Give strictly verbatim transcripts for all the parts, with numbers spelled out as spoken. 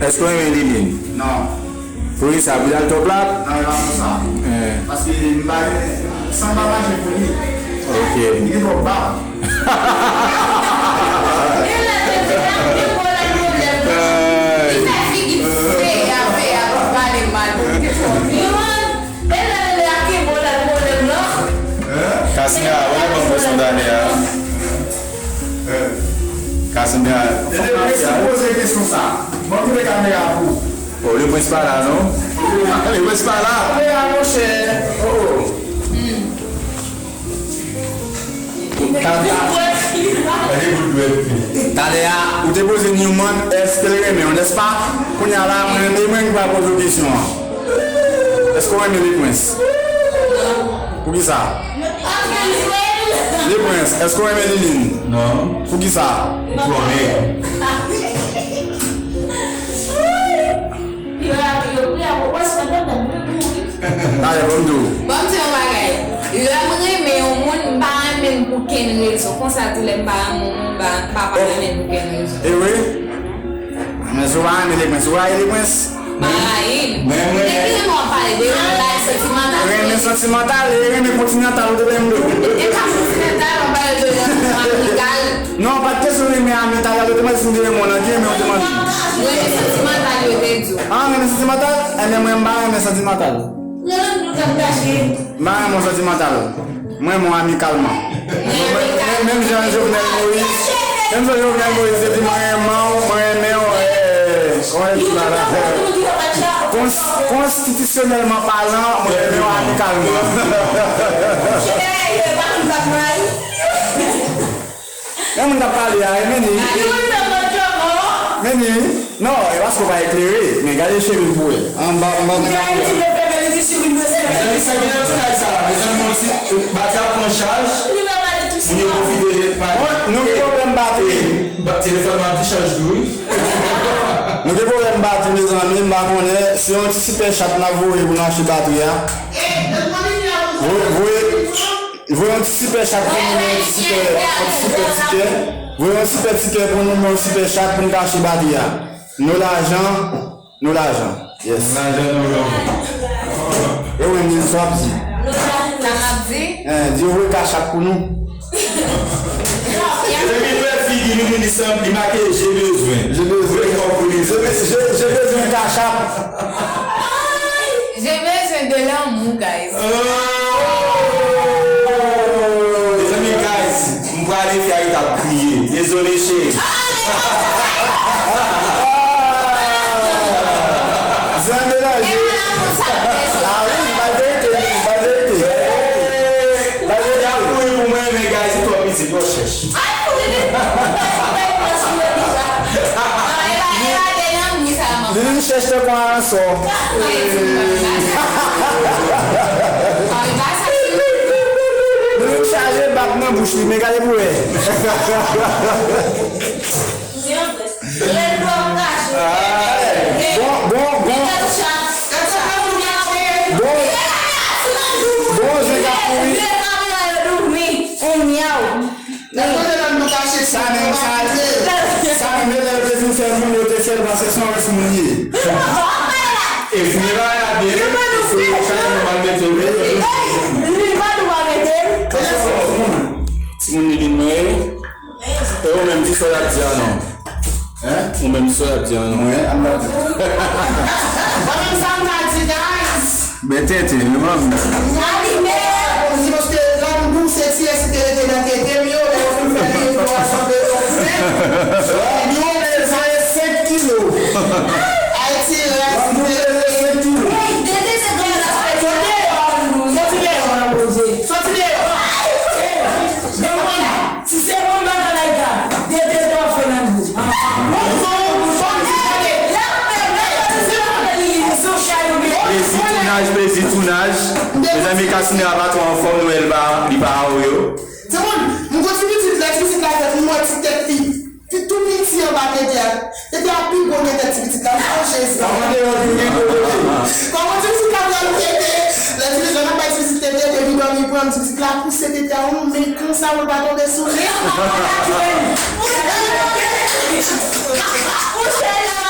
Èske w renmen Liline? Non. Poukisa? Pou l al twò plat? Non, e pa pou sa. Eh. Paske m pa, san m pa mache pou li. Ok. Li gen twòp bab. Li fè figi feya, feya, pou pale mal. Li lè lè a ki bon lè pwoblèm nan. Kasina, ou lè ban m pwosyon dane a. Kasina. Tande, mwen si poze kesyon sa. Mwen kite kamera pou. Oh, le prince pa la, non? Le prince pa la. Kamera, monchè. Oh, oh. Talè a, ou te poze Newman, èske l renmen w, nèspa? Kounye a la, mwen, e mwen ki pral poze w kesyon an. Èske w renmen le prince? Poukisa? Le prince, èske w renmen Liline? Non. Poukisa? Li twò mèg. Yo ap, yo pri a pwopòz pandan m ap mouri. Talè, ban m di w. Ban m di yon bagay. Lè m renmen yon moun, m pa renmen l pou kenn rezon. Konsa tou lè m pa renmen yon moun, m pa, m pa, pa renmen l pou kenn rezon. E wi? Men si w pa renmen le prince, ou rayi le prince? M pa rayi l. Men mwen. De ki renmen w ap pale? De yon bagay santimantal? Renmen santimantal, e renmen kontinantal, ou te renmen. E pa kontinantal, w ap pale de yon amikal. Non, pa t kesyon renmen amikal la, yo te mande si m te renmen w nan, ki renmen w te mande? Renmen santimantal, yo te di w. Ah, renmen santimantal? Enben, mwen, m pa renmen santimantal. Rele m nou k ap kache. M pa renmen w santimantal. Mwen, renmen w amikalman. Menm, menm jan Jovenel Moïse, menm jan Jovenel Moïse te di, mwen renmen w, mwen renmen w, eh, kòman yo di bagay la? Kons-, konstitisyonèlman palan, mwen renmen w amikalman. Men moun k ap pale a, e men ni. Men ni. Non, e paske w pa eklere. Men gade cheri m pou wè. Anba, anba. Mezanmi, sa ki nan ti kay sa la? Mezanmi, yon ti, batri ap pran chaj. Moun yo pwofite pa. Bon, nou gen pwoblèm batri. Telefòn nan ap dichaj tou, wi. Nou gen pwoblèm batri, mezanmi. M pa konnen. Se yon ti sipè chat n ap voye pou n achte batri a. Voye, voye. Voye yon ti sipè chat pou nou, yon ti sipè, yon ti sipè tikè. Voye yon sipè tikè pou nou, yon sipè chat pou nou ka achte batri a. Nou lajan, nou lajan. Yes. Nou lajan, nou lajan. Yo menm, di sa w ap di. Nou lajan, sa m ap di. Eh, di yo voye kachap pou nou. Mezanmi, l fè figi, li, li, li sanble, li make, j'ai besoin. J'ai besoin. Voye kòb pou li. J'ai, j'ai, j'ai besoin kachap. J'ai besoin de l'amour, guys. Mezanmi, guys, m prale fè Aïda ap kriye. Dezole, cheri. Zan melanje. Ah wi, bay verite, bay verite. Bay verite. Ap mouri pou mwen, men guys, li twò piti, twò chèch. Li vin chèch tankou yon ransò. Li vin chaje bak nan bouch li, men gade pou wè. Bon, bon, bon. Bon, bon, zen k ap kouri. Sa menm, sa, sa menm, lè yo te fin fè moun, yo te fè l paske se yon rès moun ye. E fini pa la byen, se yo chak nou mal mete l. Timoun, timoun li vin mwen. E ou menm, di sa w ap di a non. Hein? Ou menm, di sa w ap di a non. Mwen, I'm not. Mwen menm, sa m ta di, guys. Men tete, men manmi. Alime! Bon, se paske lanmou se ti yès ki te rete nan tete m yo, lè yo fin fè li, yo rasanble yo. Yo peze senk kilo. Ay, ti rès. Lanmou peze senk kilo. Tete se grann la. Soti deyò, soti deyò, soti deyò. Si se moun bagay la, tete t ap fè nan dlo. Plezi tounaj, plezi tounaj. Mezanmi, Kasina pa twò anfòm, nou wè l pa, li pa an yo. Timoun, m gon ti pitit, lè ti pitit la fèt, m wè ti tèt li. Li tou piti anba tete a. Tete a pi gwo ke tèt ti pitit la. O Jezi. Kòman ti pitit la pral tete? Lè ti pitit la, n ap bay ti pitit tete, depi dòmi pran ti pitit la, pouse tete a yon men konsa pou l pa tonbe sou li.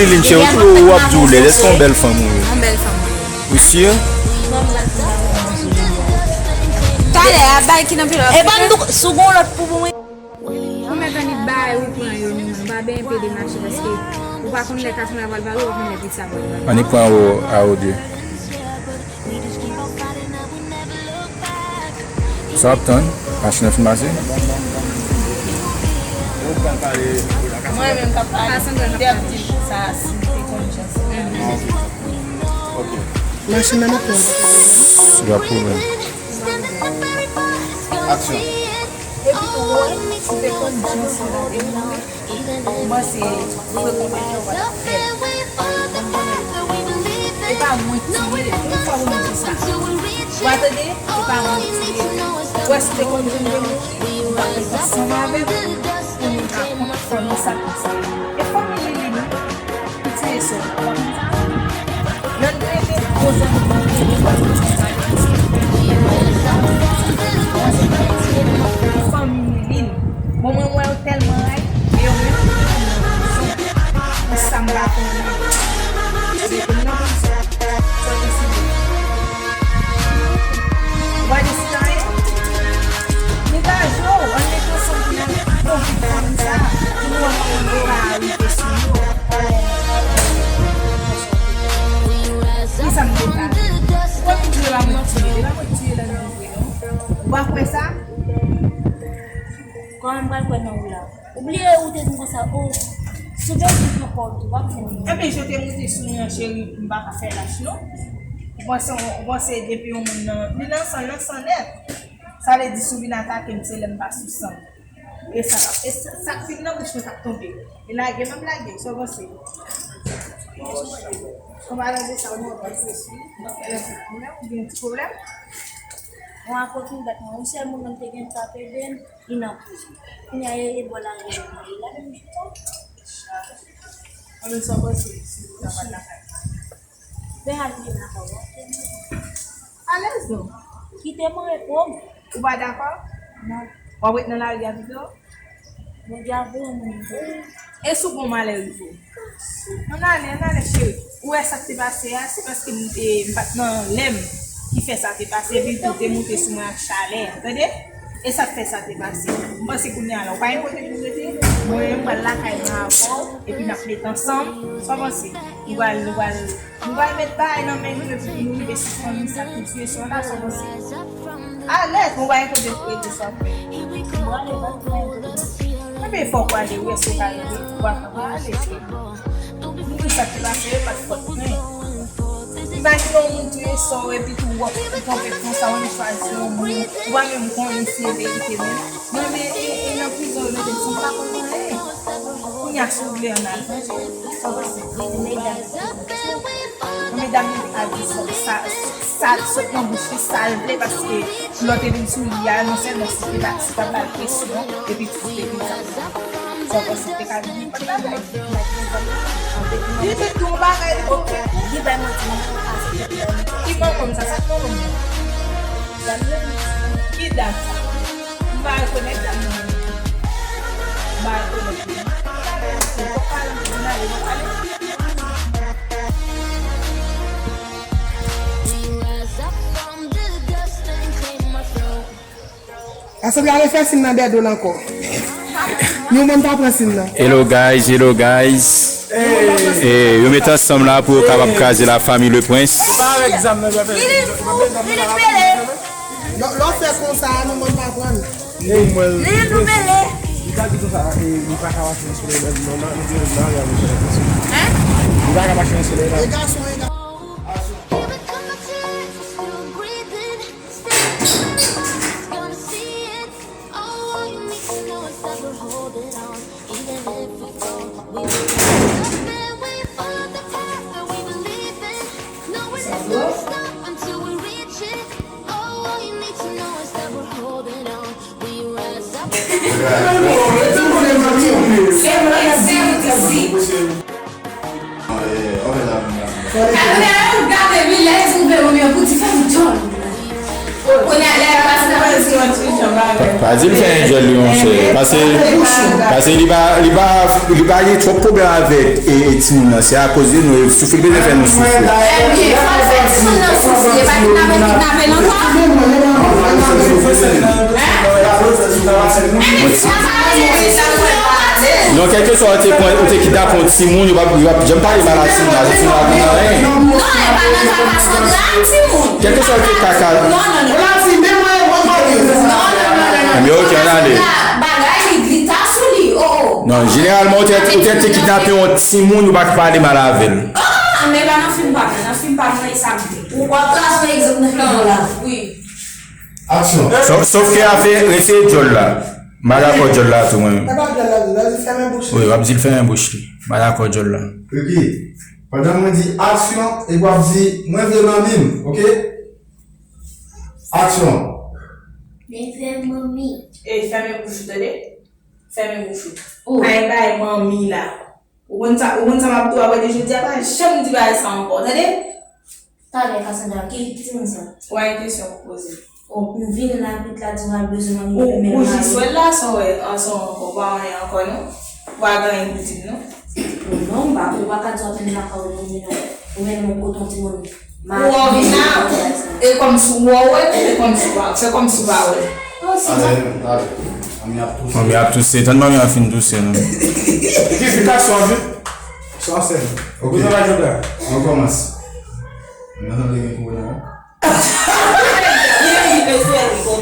Lilin cheri, ou tou w ap di w lèd. Èske w yon bèl fanm ou ye? Yon bèl fanm. Ou si? Talè a bay ki nan pil. E pa m tou sou gon lòt pou pou mwen. Ou mèt annik bay ou pran yo nou menm. Pa benyen pede mache paske ou pa konn lè kason la pral vale, ou pa konn lè pizza pral vale. Annik pran ou a ou de. Sa w ap tann? Machin nan fin pase? Mwen menm k ap pale. Te ap di sa si m te konn jan sa. Machin nan nan pwen. Sou la pwoblèm. Aksyon. Si w te konn jan sè w la te mouri, m panse frekan pa t ap fè l. Ou konprann? E pa mwen ki tiye l. Yon fwa pou nou di sa. Ou pa tande? E pa mwen ki tiye l. Ou wè si w te konn jan l te mouri, ou t ap ret ansanm avè l pou nou ta kont fanmi sa konsa. E fanmi li li menm. Ki tiye sè w? Ou pa konn sa? Lè n te rete gwo zanmi, fanmi li li. Bon, mwen, mwen wè yo tèlman ray, e yo menm ki nan prizon. Pou sa m pa konnen. Yo te nan prizon. Sa w deside? Ou pa deside anyen? Degaje w, ann met ansanm pou n al konvik fanmi sa, pou nou wè kòman nou ka rive sou yo. Kisa m te ka di? Ou wè m di e pa mwen ki tiye, e pa mwen ki tiye l nan vre non. Ou pa kwè sa? Kòman m pral kwè nan ou la? Ou bliye ou te di m konsa, o, si w te di ankò tou, w ap fè anyen. Ebyen, jan w te moute sou mwen an, cheri, m pa ka fè lach non. Ou panse, ou panse depi yon moun nan, li nan san, nan san nèt. Sa vle di si w vin atake m, se lè m pa sou san. E sa, e sa, sa k fin nan bouch mwen k ap tonbe. E lage m ap lage, sa w panse? An palan de sa, ou gen yon reflechi, ou gen yon ti pwoblèm? Mwen ak kòkil bat mwen, yon sèl moun nan te gen t ap ede m, li nan prizon. Kounye a, e, e bò lari a li ye la, menm jan. Anben, sa w panse si nou ta pral lakay mwen? Ben, al vin lakay ou, ok? Alèz non. Kite mwen repo m. Ou pa dakò? Non. W ap ret nan lari a pito? Bondye ap voye yon moun pou ou. E si w gen yon malè rive w? Ann ale, ann ale, cheri. Ou wè sa k te pase a, se paske m te, m pa t nan lè m ki fè sa te pase, epi tou te moute sou mwen ak chalè, tande? E sa k fè sa te pase. M panse kounye a la, ou pa gen kote pou w rete? Mwen menm, m pral lakay mwen avè w, epi n ap met ansanm. Sa w panse? Nou pral, nou pral, nou pral met bagay nan men nou, epi pou nou rive sou fanmi sa ki tiye sè w la, sa w panse? Alèz, mwen pa gen kote pou rete sa fè. Mwen ale, pa gen kote. Ebyen, fòk w ale, wi, èske w ka rete? Ou pa ka pa ale, cheri. Pou ki sa ki pase, e pa t fòt mwen. Imajine yon moun touye sè w, epi tou w ap kanpe konsa, w chwazi yon moun, ou pa menm konnen si e verite menm. Mwen, men, e, e nan prizon, yo mete m, san m pa konn anyen. Kounye a, si w vle ann al, sa w panse? Medam yo te ka di sa, sa, sa sot nan bouch li, sa l vle, paske lè w te vin sou li a, non sèlman si te pa, si t ap ba l presyon, epi tou te vin sa. Sa w panse, te ka vin nenpòt bagay. Li te di yon bagay, li te fè. Li bay manti, non, a se te bay manti. Ki manman sa, sa k manman? Dam yo di. Ki dam sa? M pa rekonèt dam nan. M pa rekonèt li. Ou poko pale anpil, ann ale, ann ale. Asandra ale fè sin nan dèdou l ankò. Yon moun pa pran sin nan. Hello guys, hello guys. E, yo met ansanm la pou yo kapab kraze la famille Le Prince. Pa avèk zam nan, zafè. Lè, lè w fè konsa, nou mèt aprann. Li, li, nou mele. Li pa di konsa, e, li pa ka mache nan solèy la, non, non, li di, non, li a mache nan solèy. Hein? Li pa ka mache nan solèy la. E gason, e gason. Pa di l fè enjoy li, monchè. Pase, pase li pa, li pa, li pa gen twòp pwoblèm avèk, e, e timoun nan. Se akoz de nou, e soufri l bezwen fè nou soufri. Non, kèlkeswa ou te pran, ou te kidnape yon timoun, yo p ap, yo p ap janm pale mal a timoun la, timoun la konn anyen. Non, e pa nan ka Kasandra, timoun. Kèlkeswa ou te kaka. Non, non, non. Non, non, non, non, non. Ebyen, ok, ann ale. Bagay li, li ta sou li, oh, oh. Non, jeneralman, ou te, ou te, te kidnape yon timoun, yo pa ka pale mal avè l. Ah, men pa nan fim pa mwen, nan fim pa mwen, e sa m vle. Ou pa ka fè egzanp nan fim la. Wi. Aksyon. Sòf, sòf ke afè rete djòl la. M pa dakò djòl la tou, mwen menm. E pa djòl la, djòl la, li fèmen bouch li. Wi, w ap di l fèmen bouch li. M pa dakò djòl la. Ok. Pandan mwen di aksyon, epi w ap di, mwen vle manmi m, ok? Aksyon. Mwen vle manmi. E fèmen bouch ou, tande? Fèmen bouch ou. Oh. Pa bay manmi la. Ou konn sa, ou konn sa m ap di w apre de jodi a, pa janm di bagay sa ankò, tande? Talè, Cassandra, ki timoun sa? Ou pa gen kesyon pou poze. Oh, m vin la, pitit la di m al bezwen manmi, ou, men ou jis wè l la, sa w wè, an, sa w ankò, ou pa anyen ankò, non? Ou pa gen anyen pou di m, non? Oh, non, m pa, ou pa ka di w ap vin lakay ou, non, non. Ou menm, ou kote yon timoun. Ou wè w vin la, e kòmsi w wè, e kòmsi w pa, fè kòmsi w pa wè. Oh, se sa. Talè, talè. Manmi ap touse. Manmi ap touse, tann manmi an fin touse, non? Ki fi ka swavi? Sa sèl. Ok. Ou travay jodi a? Mwen kòmanse. Mwen tande gen kowona.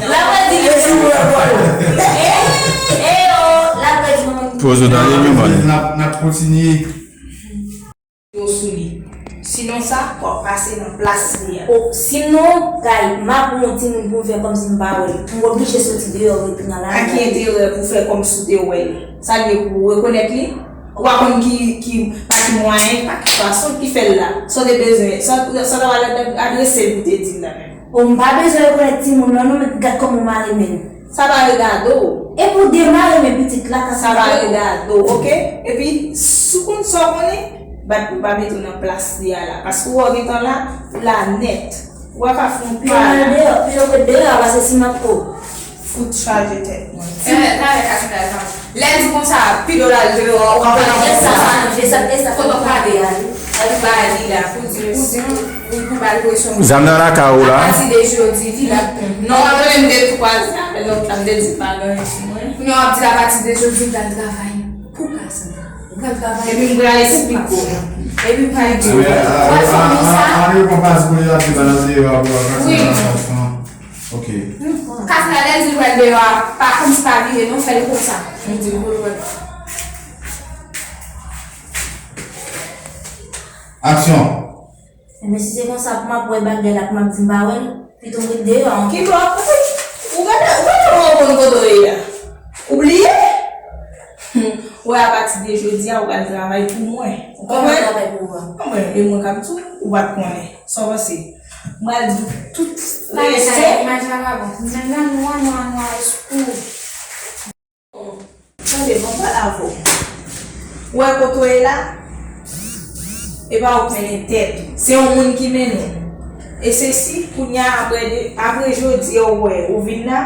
L ap di li sou wè, bòy. Eh, eh, oh, l ap di mwen. Poze w tande, mi mòn. N ap, n ap kontinye. Yo sou li. Sinon sa, w ap pase nan plas li a. Oh, sinon, kay, m ap yon timoun pou m fè kòmsi m pa wè l. M oblije soti deyò, ret nan lari a. A ki enterè pou fè kòmsi w te wè l? Sa l ye pou w rekonèt li? Ou pa konn ki, ki, pa ki mwayen, pa ki fason ki fè l la. Sa w te bezwen, sa, sa w ta pral adrese l pou te di l la menm. Oh, m pa bezwen rekonèt timoun nan, non, men gad kòman w mare men l. Sa pa regade w. Epi w demare men pitit la, sa pa regade w, ok? Epi, si w konn sa w konnen, bat pou w pa mete w nan plas li a la. Paske w gentan la, ou la nèt. Ou pa ka fè yon pa. Pi w al deyò, pi w ret deyò, paske siman ko. Fout chaje tèt mwen. Talè, talè, Cassandra, talè. Lè l di konsa, pi w al deyò, ou pa konn sa. E sa, e sa, e sa, kote w prale a? Gade bagay li la, pou di, pou di, pou, pou ba l presyon. Zam nan lakay ou la. Apati de jodi, li la. Non, mwen menm de twa zam, lòt la, m te di pa gen anyen sou mwen. Kounye a w ap di l apati de jodi, m pral travay pou Cassandra. M pral travay. Epi m pral esplike w. Epi m pral di w. Wè fanmi sa. An reponn pa pou li la, ki balans li yo a pou Cassandra. Wi. Ok. Cassandra, lè l di l pral deyò a, pa kòmsi pa vire, non, fè l konsa. M di l pou l wè. Aksyon. Enben, si se konsa pou m ap wè bagay la, pou m ap di m pa wè l, pito m ret deyò ankò. Ki bò? Ou gade, ou gade ou konn kote w ye a. Ou bliye? Ou wè, apati de jodi a, ou pral travay pou mwen. Ou konprann? Kòman travay pou ou a? Mwen, e mwen k ap di w, ou pa t konnen. Sa w panse? M pral di w tout verite. Bagay sa, imaj la pa bon. Imaj la nwa, nwa, nwa, eskou. Tande, ban m pale avè w. Ou wè kote w ye la? E pa ou k mennen tèt ou. Se yon moun ki mennen w. E se si, kounye a, apre de, apre jodi a, ou wè, ou vin la,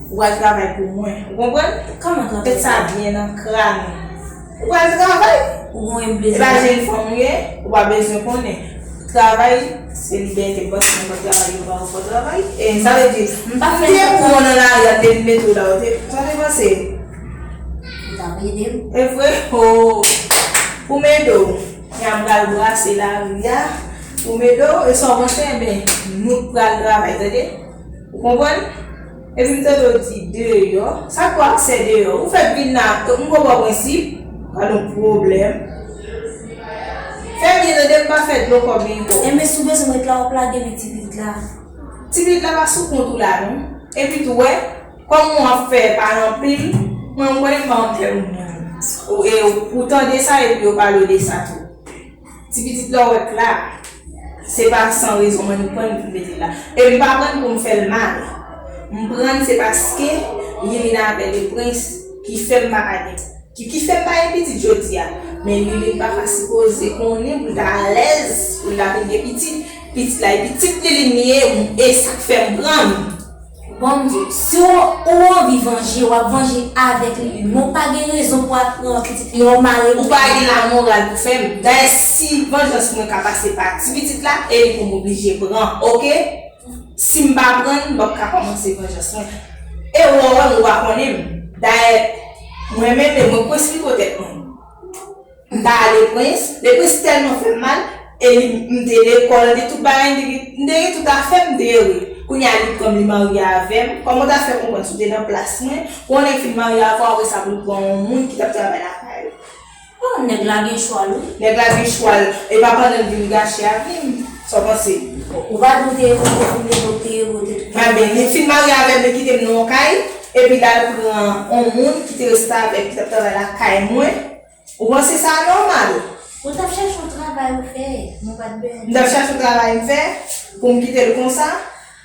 ou pral travay pou mwen. Ou konprann? Kòman travay? Met sa byen nan kràn ou. Ou pral travay. Ou gon enplezi. E pa jèn fanm ou ye, ou pa bezwen konnen. Travay, se libète, paske mwen pa travay, yo pa fè travay. E sa vle di, m pa fè pou mwen nan lari a, te mete w la, ou te, sa te panse. Ou t ap ede m. E vre, oh. Pou m ede w. Kounya m pral brase lari a. Pou m ede w, e sa w panse, enben, nou pral travay, tande? Ou konprann? Epi m tande w di deyò. Sa k pou aksè deyò? Ou fèk vin la, m konprann prensip. Pa gen pwoblèm. Fè byen tande, m pa fè dlo kò byen kò. Enben, si w bezwen m ret la, w ap lage men ti pitit la. Ti pitit la pa sou kont ou la, non. Epi tou, wè, kòm w ap fè pa anpil, mwen, m konnen m pa anpil moun. Ou, e, ou tande sa, epi yo pale w de sa tou. Ti pitit la w wè k la, se pa san rezon mwen pran l pou m mete l la. E m pa pran l pou m fè l mal. M pran l se paske Liline avè Leprince ki fè m pa gen, ki, ki fè m pa gen pitit jodi a. Men Liline pa ka sipoze konnen pou l ta alèz, pou l ta vin gen pitit. Pitit la, e pitit Liline li ye, e sa k fè m pran l. Bon, m di w, si w, ou anvi vanje, w ap vanje avèk li menm. Men w pa gen rezon pou w ap pran pitit li an, w mare li. Ou pa gen lamoral pou fè m. Dayè, si vanjans mwen ka pase pa ti pitit la, e li pou m oblije pran, oke? Si m pa pran l, m p ap ka kòmanse vanjans mwen. E ou wè m, ou pa konnen m. Dayè, mwen menm, e mwen pou esplike w tèt mwen. M ta ale Prince, Leprince tèlman fè m mal, e li, m te lekòl, m te tout bagay, m te gen, m te gen tout afè m, m te ere. Kounye a, li pran m, li marye avè m. Kòman w ta fè konprann si w te nan plas mwen, pou yon nèg fin marye avè w, apre sa pou l pran yon moun ki t ap travay lakay ou? Oh, nèg la gen chwa l, wi. Nèg la gen chwa l, e pa pandan l vin gache avi m. Sa w panse? Ou pa di w te ere, ou te fin ere, ou te ere, ou te tout. Ebyen, li fin marye avè m, li kite m nan yon kay. epi l al pran yon moun ki te rete avè l, ki t ap travay lakay mwen. Ou panse sa nòmal? Ou t ap chèche yon travay ou fè, nou pa t bezwen. M t ap chèche yon travay m fè pou m kite l konsa?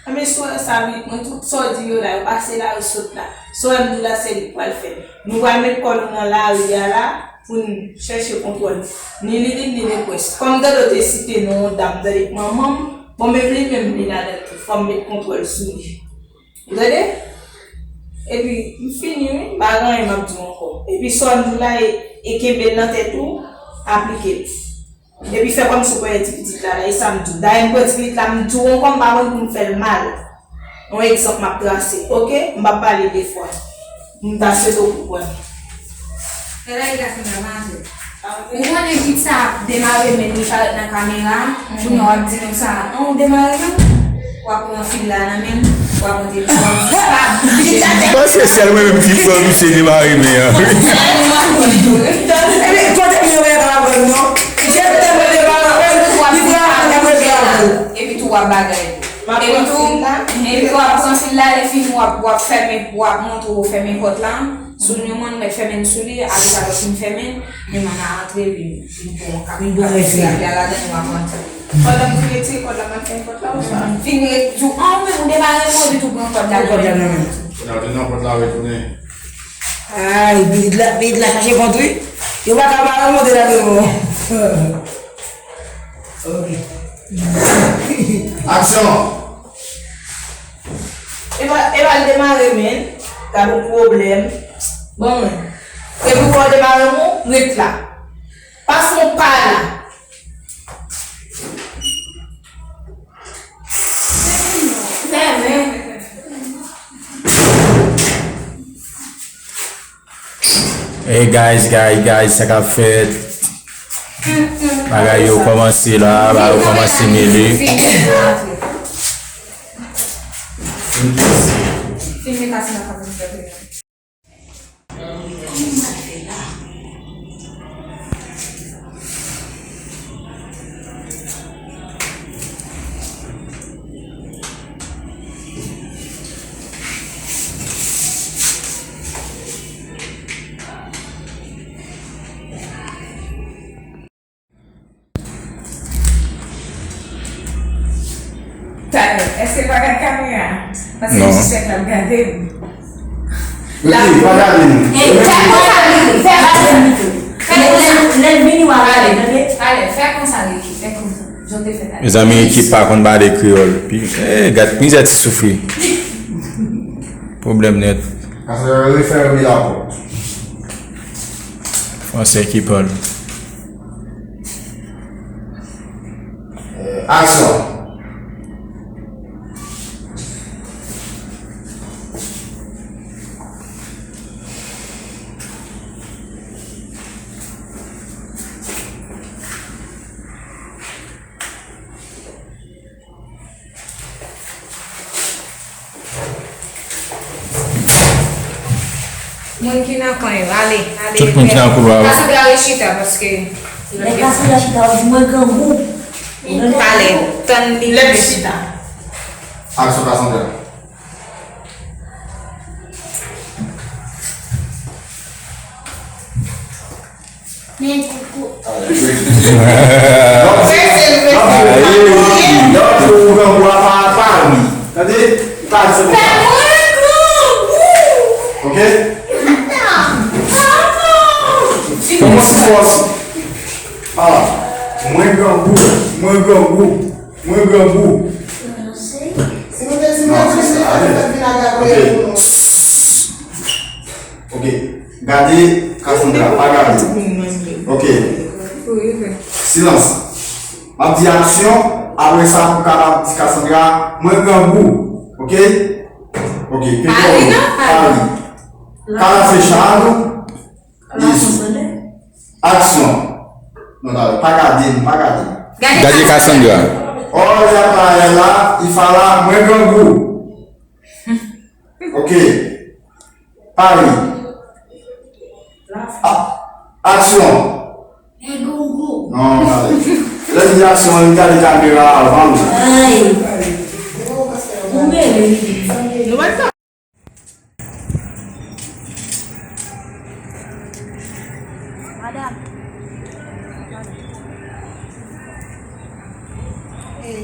Anben, si w wè sa vit, mwen, tout sa w di yo la, yo pase la, yo sot la. Sa w wè m di w la, se li k pral fè. Nou pral met kò nou nan lari a la pou n chèche kontwòl. Ni Liline, ni Lepwès. Kòm tande w te site non yon dam, tande k manman m, bon, menm li menm, li ladan l tou. Fò m met kontwòl sou li. Ou tande? Epi, m fini, wi. M pa gen anyen m ap di w ankò. Epi, sa w di w la, e, e kenbe l nan tèt ou, aplike l. Epi, fè kòmsi w pa wè ti pitit la, la, e sa m di w. Dayè, m pran ti pitit la, m di w ankò, m pa konn pou m fè l mal. Yon egzanp m ap trase, oke? M p ap pale de fwa. M ta swete w konprann. Gade, gade, gade, gade. Ou konnen pitit sa ap demare, men li parèt nan kamera, kounye a w ap di nou sa, an, ou demare menm? W ap pran fil la nan men l, w ap monte, w ap Paske sèl mwen menm ki pran misye demare men an. Epi kote m yo wè pa bon non. Jete mwen de pa bon. Li pran apre mwen pran bon. Epi tou w ap bagay. Epi tou, epi w ap pran fil la, lè fini w ap, w ap fèmen, w ap montre w fèmen pòt la. Sou nou mwen mèt fèmen sou li, ale sa lòt fin fèmen, nou man a antre, epi vin bon, kap vin bon, epi a ladan nou ap antre. Pandan m te retire kòd la, m al fè kòd la, ou sa? Fin ret, tou, an, ou menm, ou demare mwen, epi tou pran kòd la nan men. Kòd la vin nan kòd la, retounen. Ay, pitit la, pitit la chache kont, wi. Yo pa ka pa remonte la devan. Ok. Aksyon! E pa, e pa l demare, men. Gad yon pwoblèm. Bon, mwen. Epi w demare, mwen, ret la. Pase yon pa la. Hey guys, guys, guys, sa k ap fèt? Bagay yo kòmanse la, bagay yo kòmanse mele. Filme kase nan kòmantè. Talè, èske l pa gad kamera? Paske non. Jis fèk l ap gade m. Wi, pa gade m. Fè konsa, fè bagay m tou. Fè konsa, lè l vini, w a gade, tande? Talè, fè konsa, Ricky, fè konsa. Jan w te fè talè. Mezanmi, Ricky pa konn pale kreyòl. Pi, eh, gad mizè ti soufri. Pwoblèm nèt. Asa referme la pòt. Fransè ki pale. Euh, action. Moun ki nan kwen yo, ale, ale. Tout moun ki nan koulwa yo. Kasandra rechita, paske lè Kasandra chita, w ap di, "Mwen grangou." Pale, tann li. Lè chita. Action, Kasandra. Men koukou. Lòt jou, lòt jou, lòt jou ou grangou a pa, pa ri. Tande? Pa di se konsa. Ok? Kòmanse fòs. Ah, mwen grangou, mwen grangou, mwen grangou. Non, se sa, ale. Ok. Ok. Gade, Cassandra, pa gade. Ok. Silans. M ap di aksyon, apre sa, pou kapab di Cassandra, mwen grangou. Ok? Ok, kenbe w. Pa ri. Kala se chan nou. Izo. Aksyon. Non, pa gade m, pa gade m. Gade Cassandra. Olha pra ela e fala, mwen grangou. Ok. Pale. A-, aksyon. Non, pale. Lè m di aksyon, ann gade kamera a avan. Ay. Ou mele. Nou pa t ka.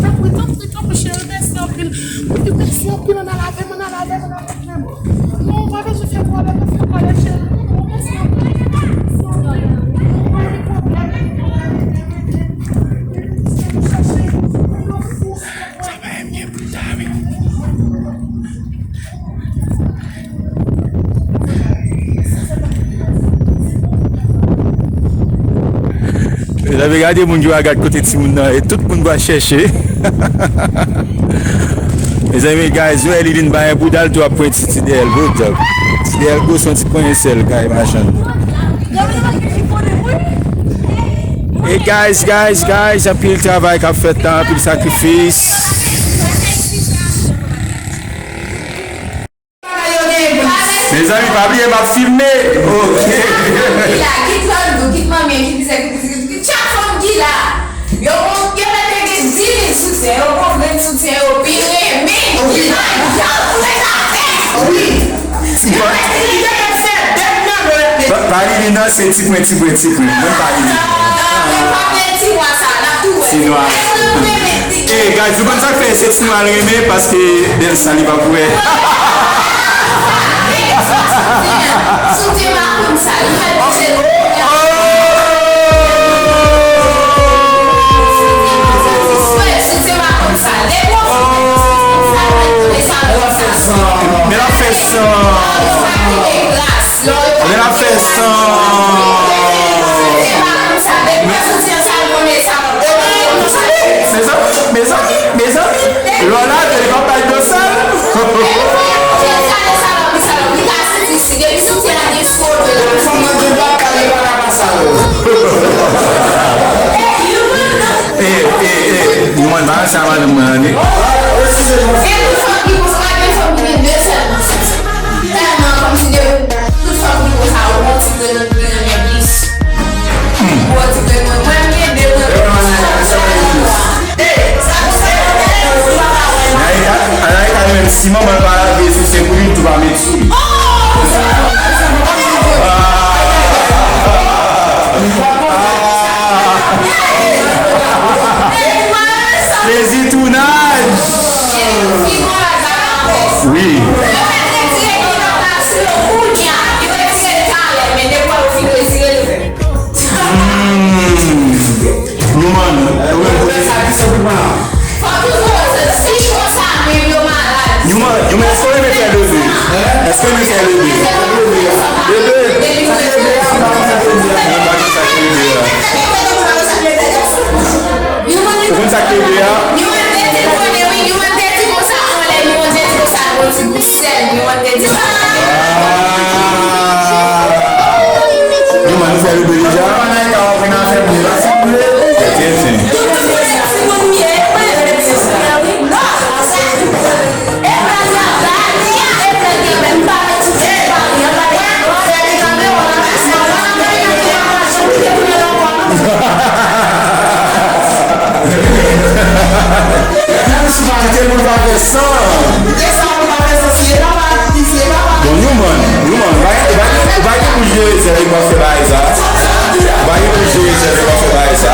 Tanpri, tanpri, tanpri, cheri, mèsi anpil. Wi, mèsi anpil, ann al avè m, ann al avè m, ann al avè m. Non, ou pa bezwen fè pwoblèm, pa fè pwoblèm, cheri. Non, mèsi anpil. Sa pa byen pou ta, wi. Mezanmi, gade moun ki pa gad kote timoun nan ye, tout moun pral chèche. Mezanmi, guys, wè li vin bay bouda l tou ap pran ti, ti dèyè l, bro, djòb. Ti dèyè l gwo, se yon ti pwen sèl, kay machann. Hey guys, guys, guys, anpil travay k ap fèt la, anpil sakrifis. Mezanmi, pa bliye m ap filme. Ok. Ki la, ki Tando, ki manmi, ki pizza, ki pizza, ki chat fanm ki la. Yo, yo mete gen dis mil soutyen, yo pran grenn soutyen, yo pi renmen. Wi. Ki la, y ap fè sa fè. Wi. Yo mete li te fè dèt nan dèt. Pa, pa li, li nan se ti pwen, ti pwen, ti pwen. Mwen pa li. Ti nwa sa, n ap tou wè. Ti nwa. Lè nou renmen ti. Eh, guys, nou konn sa k fè se ti nwa l renmen, paske bèl sa li pa pou wè. Soutyen, soutyen makoun sa, li fè l pase l. Soutyen makoun sa, depi w soutyen makoun sa, l fè l pase l. Men l ap fè san. Men l ap fè san. Mezanmi, mezanmi, mezanmi. Lò la, li pa bay dosal. E, e, Newman, pa sa madanm mwen an, non. Gen tout fanm ki konsa, gen fanm ki gen de sèl nan sans. Tèlman kòmsi gen tout fanm ki konsa, ou gon ti grenn, grenn plis. Ou gon ti grenn, mwen, mwen, m gen de grenn plis. Anayika, Anayika, menm si manman l pa lave sou sen pou li, tou pa met sou li. Plezi tounaj! Wi. Hmm. Newman, ou menm kote sa ki se pou mwen an? Fò toujou wè se si konsa menm yo malad. Newman, Newman, èske w renmen fè bebe? Èske w renmen fè bebe? Bebe? Mwen pa konn sa k bebe a. Ou konn sa k bebe a? Newman te di konsa anlè, Newman te di konsa, gon ti bout sèl, Newman te di sa. Ah! Newman, nou fè bebe deja? Tenten, tenten. Kite moun pa fè san. Bon, Newman, Newman, ou pa, ou pa, ou pa gen pou jere sèl lè w ap fè bagay sa. Ou pa gen pou jere sèl lè w ap fè bagay sa.